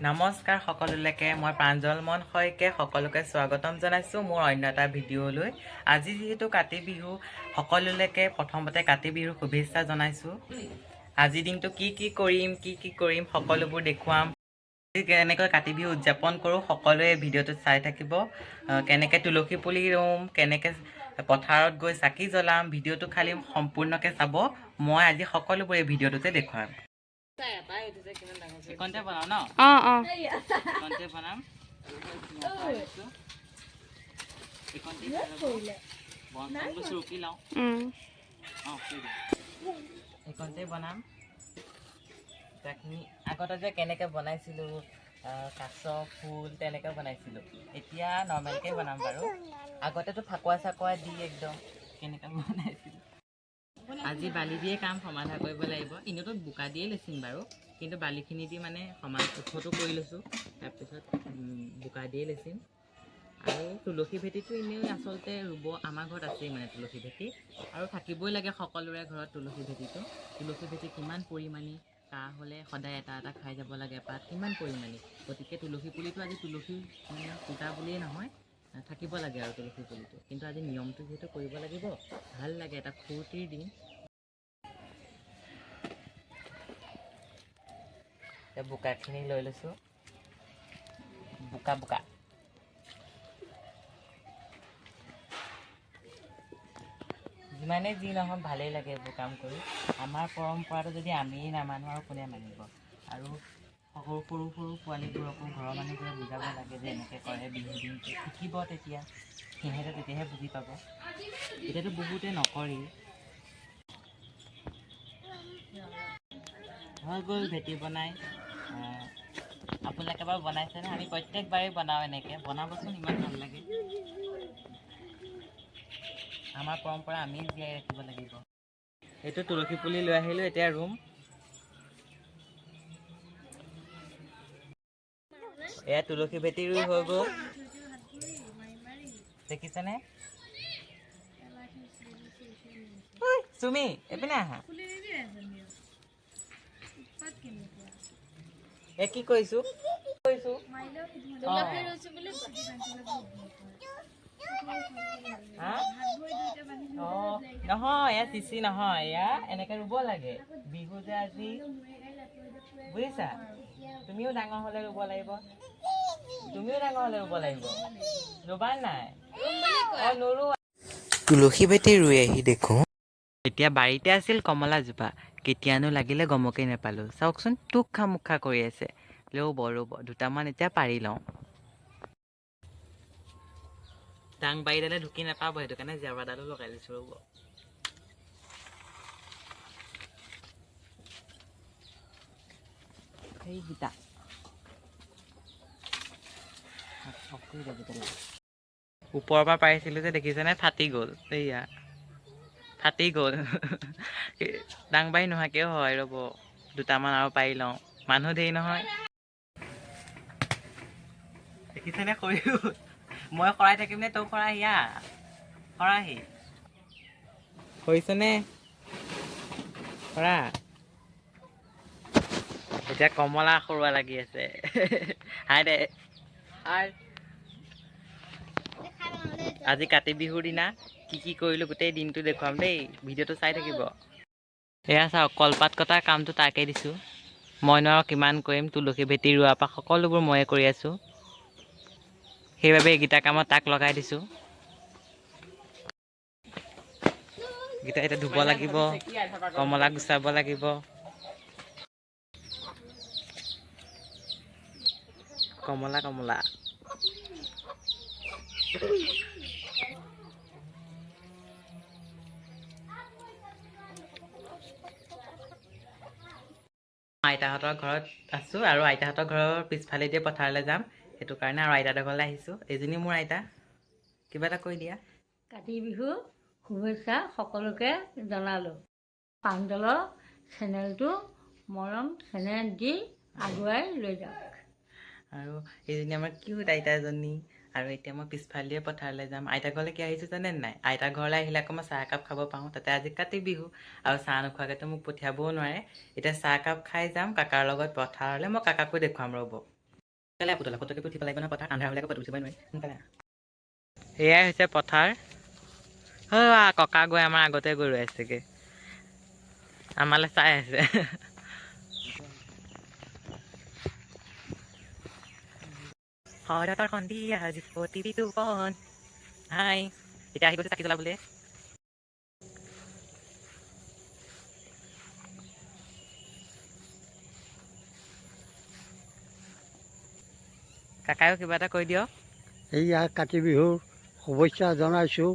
নমস্কাৰ সকলোলৈকে, মই প্ৰাঞ্জল মন শইকীয়া সকলোকে স্বাগতম জনাইছোঁ মোৰ অন্য এটা ভিডিঅ'লৈ। আজি যিহেতু কাতি বিহু, সকলোলৈকে প্ৰথমতে কাতি বিহুৰ শুভেচ্ছা জনাইছোঁ। আজিৰ দিনটো কি কি কৰিম, কি কি কৰিম সকলোবোৰ দেখুৱাম। কেনেকৈ কাতি বিহু উদযাপন কৰোঁ সকলোৱে ভিডিঅ'টোত চাই থাকিব। কেনেকৈ তুলসী পুলি ৰুম, কেনেকৈ পথাৰত গৈ চাকি জ্বলাম, ভিডিঅ'টো খালি সম্পূৰ্ণকৈ চাব। মই আজি সকলোবোৰ এই ভিডিঅ'টোতে দেখুৱাম। এইকণতে বনাওঁ ন? অঁ। এইকণতে বনাম। এইকণতে বন চনবোৰ চুৰুকি লওঁ। অঁ, এইকণতে বনাম। এইখিনি আগতে যে কেনেকৈ বনাইছিলোঁ, কাছ ফুল তেনেকৈ বনাইছিলোঁ। এতিয়া নৰ্মেলকৈ বনাম বাৰু। আগতেতো ফাকুৱা চাকুৱা দি একদম কেনেকৈ বনাইছিলোঁ। আজি বালি দিয়ে কাম সমাধা কৰিব লাগিব। এনেইতো বোকা দিয়ে লেচিম বাৰু, কিন্তু বালিখিনি দি মানে সমান ওখটো কৰি লৈছোঁ। তাৰপিছত বোকা দিয়ে লেচিম। আৰু তুলসী ভেটিটো এনেও আচলতে ৰুব, আমাৰ ঘৰত আছেই মানে তুলসী ভেটি। আৰু থাকিবই লাগে সকলোৰে ঘৰত তুলসী ভেটিটো। তুলসী ভেটি কিমান পৰিমাণে, কাহ হ'লে সদায় এটা এটা খাই যাব লাগে পাত, কিমান পৰিমাণে। গতিকে তুলসী পুলিটো আজি তুলসী মানে পূজা বুলিয়েই নহয়, থাকিব লাগে আৰু তুলসী পুলিটো। কিন্তু আজি নিয়মটো যিহেতু কৰিব লাগিব, ভাল লাগে, এটা ফূৰ্তিৰ দিন। এতিয়া বোকাখিনি লৈ লৈছোঁ, বোকা বোকা। যিমানেই যি নহওক ভালেই লাগে এইবোৰ কাম কৰি। আমাৰ পৰম্পৰাটো যদি আমিয়েই নামানো আৰু কোনে মানিব? আৰু সৰু সৰু সৰু পোৱালিবোৰকো ঘৰৰ মানুহবোৰে বুজাব লাগে যে এনেকৈ কৰে বিহু দিনটো, শিকিব তেতিয়া সিহঁতে, তেতিয়াহে বুজি পাব। এতিয়াতো বহুতে নকৰেই। হৈ গ'ল ভেটি বনাই। আপোনালোকে বাৰু বনাইছেনে? আমি প্ৰত্যেকবাৰেই বনাওঁ এনেকৈ। বনাবচোন, ইমান ভাল লাগে। আমাৰ পৰম্পৰা আমি জীয়াই ৰাখিব লাগিব। এইটো তুলসী পুলি লৈ আহিলোঁ, এতিয়া ৰুম। এয়া তুলসী ভেটি ৰুই হৈ গ'ল, দেখিছেনে? চুমি, এইপিনে আহা। এ কি কৰিছো কৰিছো? নহয়, এয়া চিচি নহয়, এয়া এনেকে ৰুব লাগে। বিহু যে আজি, বুজিছা? তুমিও ডাঙৰ হ'লে ৰুব লাগিব, তুমিও ডাঙৰ হ'লে ৰুব লাগিব। ৰুবা নাই? অ, নৰু। তুলসী ভেটি ৰুই আহি দেখোঁ এতিয়া বাৰীতে আছিল কমলাজোপা, কেতিয়ানো লাগিলে গমকেই নাপালোঁ। চাওকচোন, টোক মুখা কৰি আছে। ৰ'ব ৰ'ব, দুটামান এতিয়া পাৰি লওঁ। ডাং বাৰীডালে ঢুকি নাপাব, সেইটো কাৰণে জেওৰাডালো লগাই লৈছোঁ। ৰ'ব, সেইকেইটা ওপৰৰ পৰা পাৰিছিলোঁ যে, দেখিছেনে? ফাটি গ'ল, এইয়া ফাটি গ'ল। ডাং বাৰী নোহোৱাকৈও হয়। ৰ'ব, দুটামান আৰু পাৰি লওঁ, মানুহ ধেৰ নহয়। দেখিছেনে? সৰি, মই শৰাই থাকিম নে তই শৰাই? হিয়া শৰাহি কৰিছেনে? শৰা। এতিয়া কমলা সৰুৱা লাগি আছে। হাই দে। আজি কাতি বিহুৰ দিনা কি কি কৰিলোঁ গোটেই দিনটো দেখুৱাম দেই, ভিডিঅ'টো চাই থাকিব। এয়া চাওক, কলপাত কটা কামটো তাকে দিছোঁ। মইনো আৰু কিমান কৰিম, তুলসী ভেটি ৰোৱাৰ পৰা সকলোবোৰ ময়ে কৰি আছোঁ। সেইবাবে এইকেইটা কামত তাক লগাই দিছোঁ। এইকেইটা এতিয়া ধুব লাগিব, কমলা গুচাব লাগিব। কমলা কমলা। আইতাহঁতৰ ঘৰত আছোঁ আৰু আইতাহঁতৰ ঘৰৰ পিছফালেদি পথাৰলৈ যাম, সেইটো কাৰণে আৰু আইতাহঁতৰ ঘৰলৈ আহিছোঁ। এইজনী মোৰ আইতা, কিবা এটা কৈ দিয়া। কাতি বিহু শুভেচ্ছা সকলোকে জনালোঁ। প্ৰাঞ্জলৰ চেনেলটো মৰম চেনেহ দি আগুৱাই লৈ যাওক। আৰু এইজনী আমাৰ কিউট আইতা এজনী। আৰু এতিয়া মই পিছফালেদিয়ে পথাৰলৈ যাম। আইতা ঘৰলৈ কি আহিছোঁ জানে নাই? আইতা ঘৰলৈ আহিলে আকৌ মই চাহ একাপ খাব পাৰোঁ, তাতে আজি কাতি বিহু আৰু চাহ নোখোৱাকৈতো মোক পঠিয়াবও নোৱাৰে। এতিয়া চাহ একাপ খাই যাম কাকাৰ লগত পথাৰলৈ। মই কাকাকো দেখুৱাম, ৰ'ব। সোনকালে পুতলা ফটোকে উঠিব লাগিব নহয়, পথাৰ আন্ধাৰ হ'লে আকৌ ফটো উঠিবই নোৱাৰি। সোনকালে আহ। এয়াই হৈছে পথাৰ। ককা গৈ আমাৰ আগতে গৈ ৰৈ আছেগৈ, আমালৈ চাই আছে। শৰতৰ সন্ধিয়া প্ৰতি বিতুপন। হাই, এতিয়া আহি গৈছে চাকি জ্বলাবলৈ। কাকায়ো কিবা এটা কৈ দিয়ক। এইয়া কাতি বিহুৰ শুভেচ্ছা জনাইছোঁ।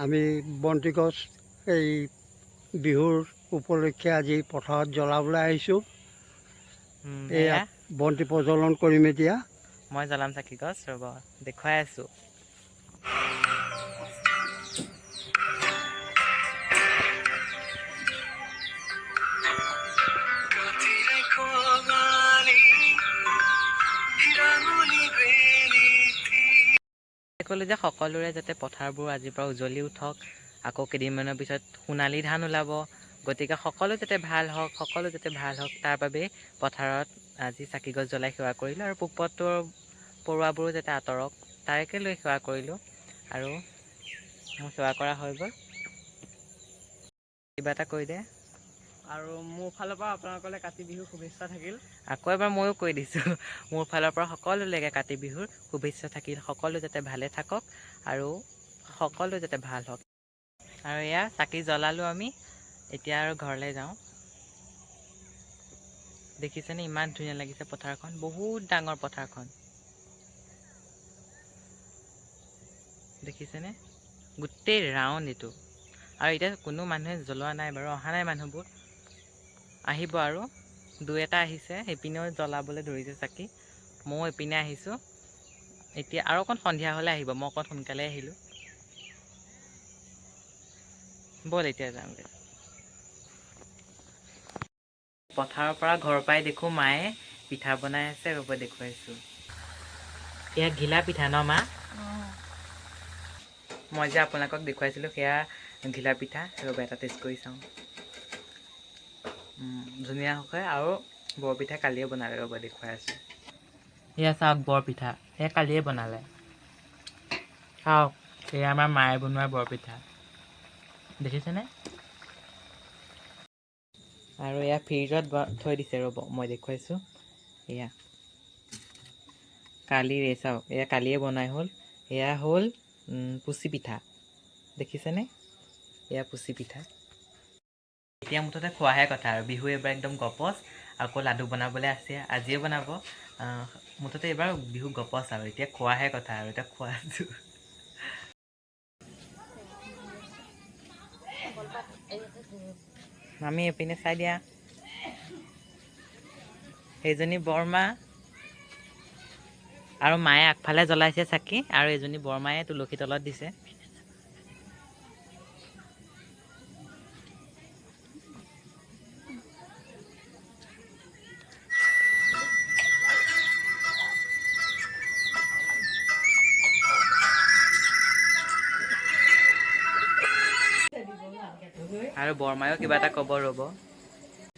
আমি বন্তিগছ এই বিহুৰ উপলক্ষে আজি পথাৰত জ্বলাবলৈ আহিছোঁ। এইয়া এয়া বন্তি প্ৰজ্বলন কৰিম এতিয়া। মই জ্বলাম চাকি গছ, ৰ'ব দেখুৱাই আছোঁ। ক'লোঁ যে সকলোৰে যাতে পথাৰবোৰ আজিৰ পৰা উজ্বলি উঠক, আকৌ কেইদিনমানৰ পিছত সোণালী ধান ওলাব, গতিকে সকলো যাতে ভাল হওক, সকলো যাতে ভাল হওক তাৰ বাবেই পথাৰত আজি চাকি গছ জ্বলাই সেৱা কৰিলোঁ আৰু পোক পৰুৱাবোৰো যাতে আঁতৰক তাকে লৈ সেৱা কৰিলোঁ। আৰু মোৰ সেৱা কৰা হৈ গ'ল। কিবা এটা কৈ দে। আৰু মোৰ ফালৰ পৰা আপোনালোকলৈ কাতি বিহুৰ শুভেচ্ছা থাকিল। আকৌ এবাৰ ময়ো কৈ দিছোঁ, মোৰ ফালৰ পৰা সকলোলৈকে কাতি বিহুৰ শুভেচ্ছা থাকিল। সকলো যাতে ভালে থাকক আৰু সকলো যাতে ভাল হওক। আৰু এয়া চাকি জ্বলালোঁ আমি, এতিয়া আৰু ঘৰলৈ যাওঁ। দেখিছেনে ইমান ধুনীয়া লাগিছে পথাৰখন, বহুত ডাঙৰ পথাৰখন দেখিছেনে, গোটেই ৰাউণ্ড এইটো। আৰু এতিয়া কোনো মানুহে জ্বলোৱা নাই বাৰু, অহা নাই মানুহবোৰ, আহিব আৰু দুই এটা আহিছে, সেইপিনেও জ্বলাবলৈ ধৰিছে চাকি। ময়ো এইপিনে আহিছোঁ এতিয়া, আৰু অকণ সন্ধিয়া হ'লে আহিব, মই অকণ সোনকালে আহিলোঁ। ব'ল এতিয়া যাওঁগৈ। পথাৰৰ পৰা ঘৰ পাই দেখোঁ মায়ে পিঠা বনাই আছে, ৰ'ব দেখুৱাইছোঁ। এয়া ঘিলা পিঠা ন মা? মই যে আপোনালোকক দেখুৱাইছিলোঁ সেয়া ঘিলা পিঠা, ৰ'ব এটা টেষ্ট কৰি চাওঁ। ধুনীয়া হৈছে। আৰু বৰপিঠা কালিয়ে বনালে, ৰ'ব দেখুৱাই আছোঁ। এয়া চাওক বৰপিঠা, সেয়া কালিয়ে বনালে। চাওক এয়া আমাৰ মায়ে বনোৱা বৰপিঠা, দেখিছেনে? আৰু এয়া ফ্ৰিজত থৈ দিছে, ৰ'ব মই দেখুৱাইছোঁ। এয়া কালিৰে চাওক, এয়া কালিয়ে বনাই হ'ল। এয়া হ'ল পুচি পিঠা, দেখিছেনে? এয়া পুচি পিঠা। এতিয়া মুঠতে খোৱাহে কথা আৰু, বিহু এইবাৰ একদম গপচ। আকৌ লাডু বনাবলৈ আছে, আজিয়ে বনাব। মুঠতে এইবাৰ বিহু গপচ আৰু, এতিয়া খোৱাহে কথা আৰু, এতিয়া খোৱা আছোঁ। মামী এইপিনে চাই দিয়া, সেইজনী বৰমা আৰু মায়ে আগফালে জ্বলাইছে চাকি, আৰু এজনী বৰমায়ে তুলসী তলত দিছে। আৰু বৰমায়েও কিবা এটা ক'ব, ৰ'ব।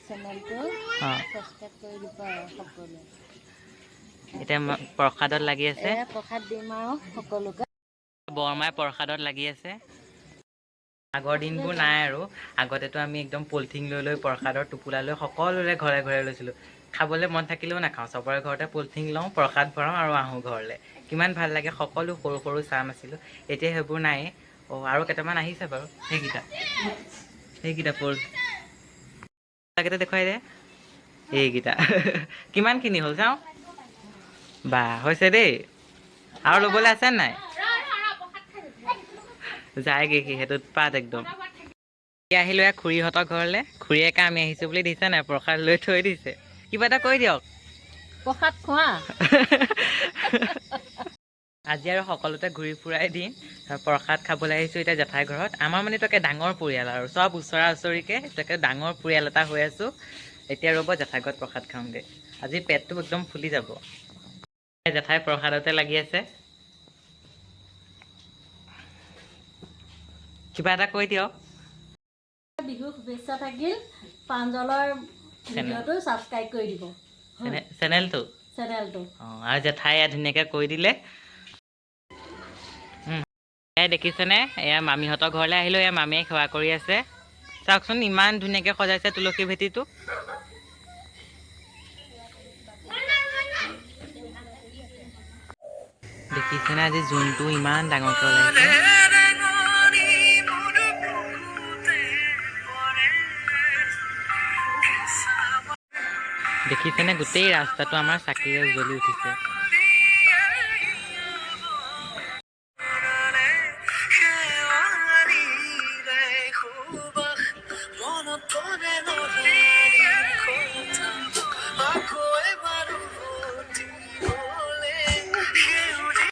চেনেলটো ছাবস্ক্ৰাইব কৰি দিব আৰু সকলোৱে। এতিয়া প্ৰসাদত লাগি আছে। এয়া প্ৰসাদ দিম আৰু সকলোকে। বৰমাই প্ৰসাদত লাগি আছে। আগৰ দিনবোৰ নাই আৰু, আগতেতো আমি একদম পলিথিন লৈ লৈ প্ৰসাদৰ টোপোলা লৈ সকলোৰে ঘৰে ঘৰে লৈছিলোঁ। খাবলৈ মন থাকিলেও নাখাওঁ, চবৰে ঘৰতে পলিথিন লওঁ, প্ৰসাদ ভৰাওঁ আৰু আহোঁ ঘৰলৈ। কিমান ভাল লাগে, সকলো সৰু সৰু চাম আছিলোঁ, এতিয়া সেইবোৰ নাই। অ' আৰু কেইটামান আহিছে বাৰু, সেইকেইটা পল কেইটা দেখুৱাই দে। এইকেইটা কিমানখিনি হ'ল চাওঁ, বা হৈছে দেই। আৰু ল'বলৈ আছে নাই? যায়গৈ সি, সেইটো উৎপাত একদম। এতিয়া আহিলোঁ এয়া খুৰীহঁতৰ ঘৰলৈ। খুৰীয়েকে আমি আহিছোঁ বুলি দিছে নাই, প্ৰসাদ লৈ থৈ দিছে। কিবা এটা কৈ দিয়ক। প্ৰসাদ খোৱা। আজি আৰু সকলোতে ঘূৰি ফুৰাই দিম। প্ৰসাদ খাবলৈ আহিছোঁ এতিয়া জেঠাই ঘৰত। আমাৰ মানে একে ডাঙৰ পৰিয়াল আৰু, চব ওচৰা ওচৰিকে একে ডাঙৰ পৰিয়াল এটা হৈ আছোঁ। এতিয়া ৰ'ব জেঠাই ঘৰত প্ৰসাদ খাওঁগৈ, আজি পেটটো একদম ফুলি যাব। জেঠাই প্ৰসাদতে লাগি আছে। কিবা এটা কৈ দিয়ক। বিহু শুভেচ্ছা থাকিল। প্ৰাঞ্জলৰ ভিডিঅ'টো ছাবস্ক্ৰাইব কৰি দিব। চেনেলটো? চেনেলটো। অঁ, আৰু জেঠাই এয়া ধুনীয়াকৈ কৈ দিলে। এয়া দেখিছেনে, এয়া মামীহঁতৰ ঘৰলৈ আহিলোঁ। এয়া মামীয়ে সেৱা কৰি আছে। চাওকচোন, ইমান ধুনীয়াকৈ সজাইছে তুলসী ভেটিটো। দেখিছেনে, আজি জোনটো ইমান ডাঙৰকৈ ওলাইছে। দেখিছেনে, গোটেই ৰাস্তাটো আমাৰ চাকিৰে উজ্বলি উঠিছে।